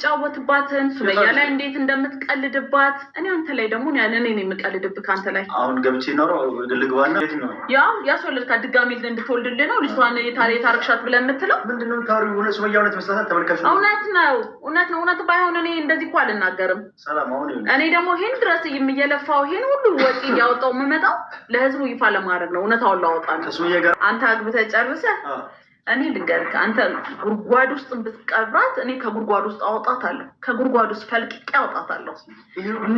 እንደምትጫወትባትን፣ ሱመያ ላይ እንዴት እንደምትቀልድባት፣ እኔ አንተ ላይ ደግሞ እኔ ነኝ የምቀልድብህ አንተ ላይ። አሁን ገብቼ ኖሮ ልግባና የትኛው ያው ያስወለድካት ድጋሚ እንድትወልድልህ ነው ልጅቷን የታረግሻት ብለህ የምትለው። ምንድነው ታሪው? እውነት ሱመያ እውነት መስላታል ተመልካች ነው። እውነት ነው፣ እውነት ነው። እውነት ባይሆን እኔ እንደዚህ እኮ አልናገርም። ሰላም አሁን ይኸውልሽ፣ እኔ ደግሞ ይሄን ድረስ እየለፋው ይሄን ሁሉ ወጪ እያወጣው የምመጣው ለህዝቡ ይፋ ለማድረግ ነው። እውነታውን ላወጣ ነው። ከሱመያ ጋር አንተ አግብተህ ጨርሰህ እኔ ልንገርህ፣ አንተ ጉድጓድ ውስጥ ብትቀብራት እኔ ከጉድጓድ ውስጥ አወጣታለሁ። ከጉድጓድ ውስጥ ፈልቅቄ አወጣታለሁ።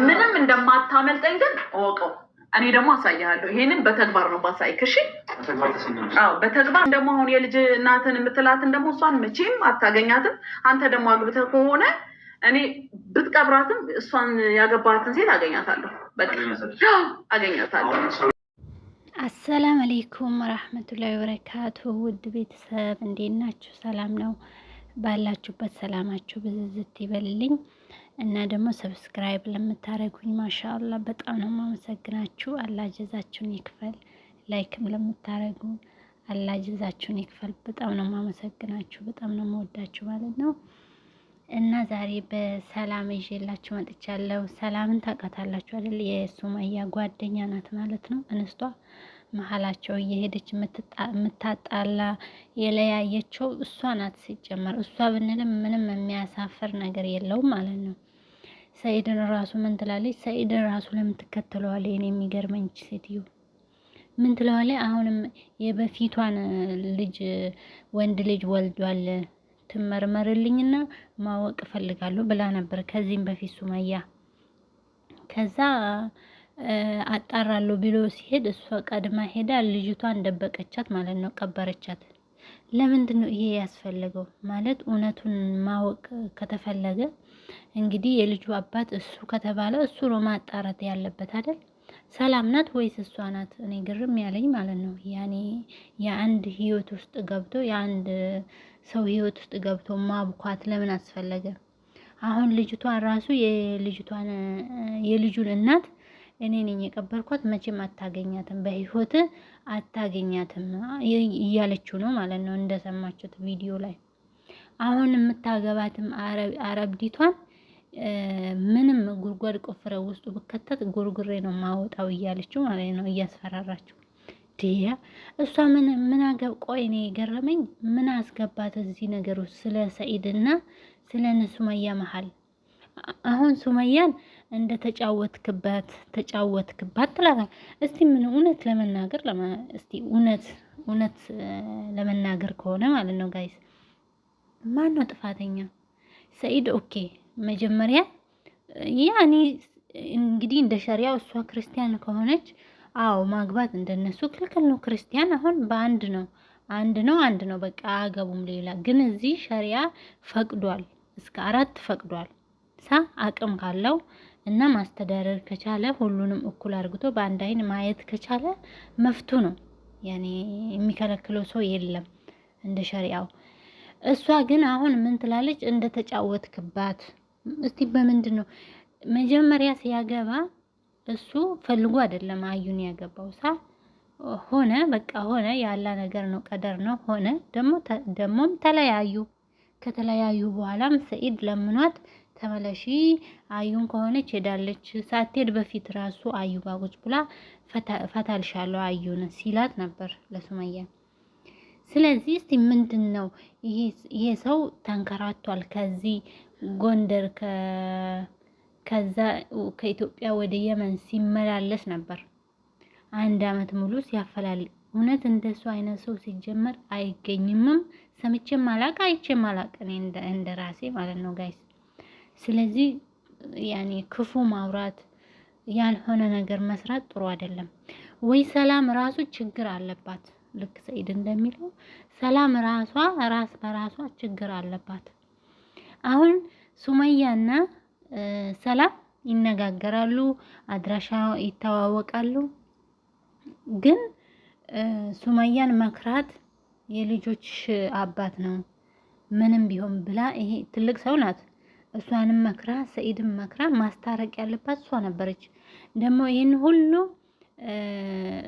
ምንም እንደማታመልጠኝ ግን እወቀው። እኔ ደግሞ አሳይሃለሁ። ይሄንን በተግባር ነው ባሳይክ። እሺ? በተግባር ተሰኘች። አዎ፣ በተግባር ደግሞ አሁን የልጅ እናትን የምትላትን ደግሞ እሷን መቼም አታገኛትም። አንተ ደግሞ አግብተህ ከሆነ እኔ ብትቀብራትም እሷን ያገባትን ሴት አገኛታለሁ። በቃ አገኛታለሁ። አሁን ሰው አሰላም አለይኩም ወራህመቱላሂ ወበረካቱ። ውድ ቤተሰብ እንዴት ናችሁ? ሰላም ነው? ባላችሁበት ሰላማችሁ ብዝዝት ይበልልኝ። እና ደግሞ subscribe ለምታደርጉኝ ማሻአላ በጣም ነው የማመሰግናችሁ። አላህ ጀዛችሁን ይክፈል። Like ም ለምታደርጉ አላህ ጀዛችሁን ይክፈል። በጣም ነው የማመሰግናችሁ። በጣም ነው የምወዳችሁ ማለት ነው። እና ዛሬ በሰላም ይዤላችሁ መጥቻለሁ። ሰላምን ታውቃታላችሁ አይደል? የሱመያ ጓደኛ ናት ማለት ነው። እንስቷ መሀላቸው እየሄደች የምታጣላ የለያየችው እሷ ናት። ሲጀመር እሷ ብንልም ምንም የሚያሳፍር ነገር የለውም ማለት ነው። ሰኢድን ራሱ ምን ትላለች? ሰኢድን ራሱ ለምን ትከተለዋለች? እኔ የሚገርመኝ ሴትዮ ምን ትለዋለች? አሁንም የበፊቷን ልጅ ወንድ ልጅ ወልዷል ትመርመርልኝና ማወቅ እፈልጋለሁ ብላ ነበር ከዚህም በፊት ሱመያ። ከዛ አጣራለሁ ብሎ ሲሄድ እሷ ቀድማ ሄዳ ልጅቷን ደበቀቻት ማለት ነው፣ ቀበረቻት። ለምንድን ነው ይሄ ያስፈለገው? ማለት እውነቱን ማወቅ ከተፈለገ እንግዲህ የልጁ አባት እሱ ከተባለ እሱ ነው ማጣራት ያለበት አይደል? ሰላም ናት ወይስ እሷ ናት? እኔ ግርም ያለኝ ማለት ነው። ያኔ የአንድ ህይወት ውስጥ ገብቶ የአንድ ሰው ህይወት ውስጥ ገብቶ ማብኳት ለምን አስፈለገ? አሁን ልጅቷን ራሱ የልጅቷን የልጁን እናት እኔ ነኝ የቀበርኳት፣ መቼም አታገኛትም፣ በህይወት አታገኛትም እያለችው ነው ማለት ነው፣ እንደሰማችሁት ቪዲዮ ላይ። አሁን የምታገባትም አረብዲቷን ምንም ጉድጓድ ቆፍረ ውስጡ ብከተት ጉርጉሬ ነው ማወጣው እያለችው ማለት ነው፣ እያስፈራራችው። ድያ እሷ ምን ምን አገብ ቆይ እኔ የገረመኝ ምን አስገባት እዚህ ነገር ውስጥ ስለ ሰኢድና ስለ ሱመያ መሀል። አሁን ሱመያን እንደ ተጫወትክባት ተጫወትክባት ትላታል። እስቲ ምን እውነት ለመናገር እስቲ እውነት እውነት ለመናገር ከሆነ ማለት ነው guys፣ ማን ነው ጥፋተኛ? ሰኢድ okay፣ መጀመሪያ ያኔ እንግዲህ እንደ ሸሪያው እሷ ክርስቲያን ከሆነች አዎ ማግባት እንደነሱ ክልክል ነው። ክርስቲያን አሁን በአንድ ነው አንድ ነው አንድ ነው በቃ አያገቡም ሌላ። ግን እዚህ ሸሪያ ፈቅዷል፣ እስከ 4 ፈቅዷል። ሳ አቅም ካለው እና ማስተዳደር ከቻለ ሁሉንም እኩል አድርግቶ በአንድ አይን ማየት ከቻለ መፍቱ ነው። ያኔ የሚከለክለው ሰው የለም እንደ ሸሪያው። እሷ ግን አሁን ምን ትላለች? እንደ ተጫወትክባት። እስቲ በምንድን ነው መጀመሪያ ሲያገባ እሱ ፈልጎ አይደለም አዩን ያገባው። ሳ ሆነ በቃ ሆነ፣ ያላ ነገር ነው፣ ቀደር ነው፣ ሆነ። ደግሞም ተለያዩ። ከተለያዩ በኋላም ሰኢድ ለምኗት ተመለሺ አዩን ከሆነች ሄዳለች። ሳትሄድ በፊት ራሱ አዩ ጋር ቁጭ ብላ ፈታልሻለሁ አዩን ሲላት ነበር ለሱመያ። ስለዚህ እስቲ ምንድነው ይሄ ሰው ተንከራቷል። ከዚህ ጎንደር ከዛ ከኢትዮጵያ ወደ የመን ሲመላለስ ነበር አንድ አመት ሙሉ ሲያፈላልግ። እውነት እንደሱ አይነት ሰው ሲጀመር አይገኝምም። ሰምቼም አላቅ አይቼም አላቅ እኔ እንደ ራሴ ማለት ነው guys። ስለዚህ ያኔ ክፉ ማውራት ያልሆነ ነገር መስራት ጥሩ አይደለም። ወይ ሰላም ራሱ ችግር አለባት። ልክ ሰኢድ እንደሚለው ሰላም ራሷ ራስ በራሷ ችግር አለባት። አሁን ሱመያና ሰላም ይነጋገራሉ፣ አድራሻ ይተዋወቃሉ። ግን ሱመያን መክራት የልጆች አባት ነው ምንም ቢሆን ብላ፣ ይሄ ትልቅ ሰው ናት። እሷንም መክራ ሰኢድን መክራ ማስታረቅ ያለባት እሷ ነበረች። ደግሞ ይሄን ሁሉ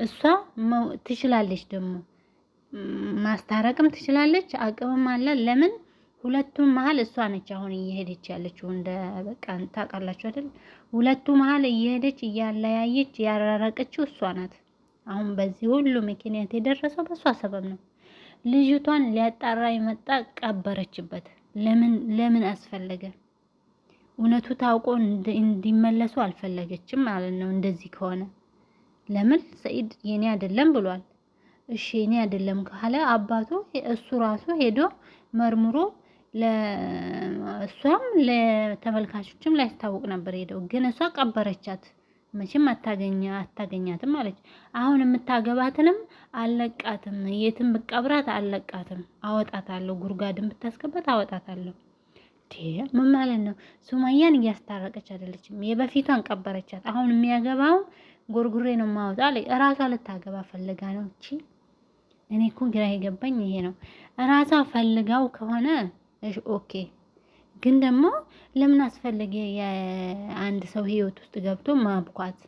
እሷ ትችላለች፣ ደግሞ ማስታረቅም ትችላለች፣ አቅምም አለ። ለምን ሁለቱም መሀል እሷ ነች አሁን እየሄደች ያለችው። እንደ በቃ ታውቃላችሁ አይደል? ሁለቱ መሀል እየሄደች እያለያየች ያራረቀችው እሷ ናት። አሁን በዚህ ሁሉ ምክንያት የደረሰው በእሷ ሰበብ ነው። ልጅቷን ሊያጣራ የመጣ ቀበረችበት። ለምን ለምን አስፈለገ? እውነቱ ታውቆ እንዲመለሱ አልፈለገችም ማለት ነው። እንደዚህ ከሆነ ለምን ሰኢድ የኔ አይደለም ብሏል። እሺ የኔ አይደለም ካለ አባቱ እሱ ራሱ ሄዶ መርምሮ ለእሷም ለተመልካቾችም ላያስታውቅ ነበር ሄደው። ግን እሷ ቀበረቻት። መቼም አታገኛትም አለች። አሁን የምታገባትንም አለቃትም፣ የትም ብቀብራት አለቃትም፣ አወጣታለሁ፣ ጉርጓድን ብታስገባት አወጣታለሁ። ምን ማለት ነው? ሱማያን እያስታረቀች አይደለችም። የበፊቷን ቀበረቻት። አሁን የሚያገባው ጎርጉሬ ነው ማወጣ አለ። እራሷ ልታገባ ፈልጋ ነው። እቺ እኔ እኮ ግራ የገባኝ ይሄ ነው። እራሷ ፈልጋው ከሆነ okay ግን ደግሞ ለምን አስፈለገ የአንድ ሰው ህይወት ውስጥ ገብቶ ማብኳት?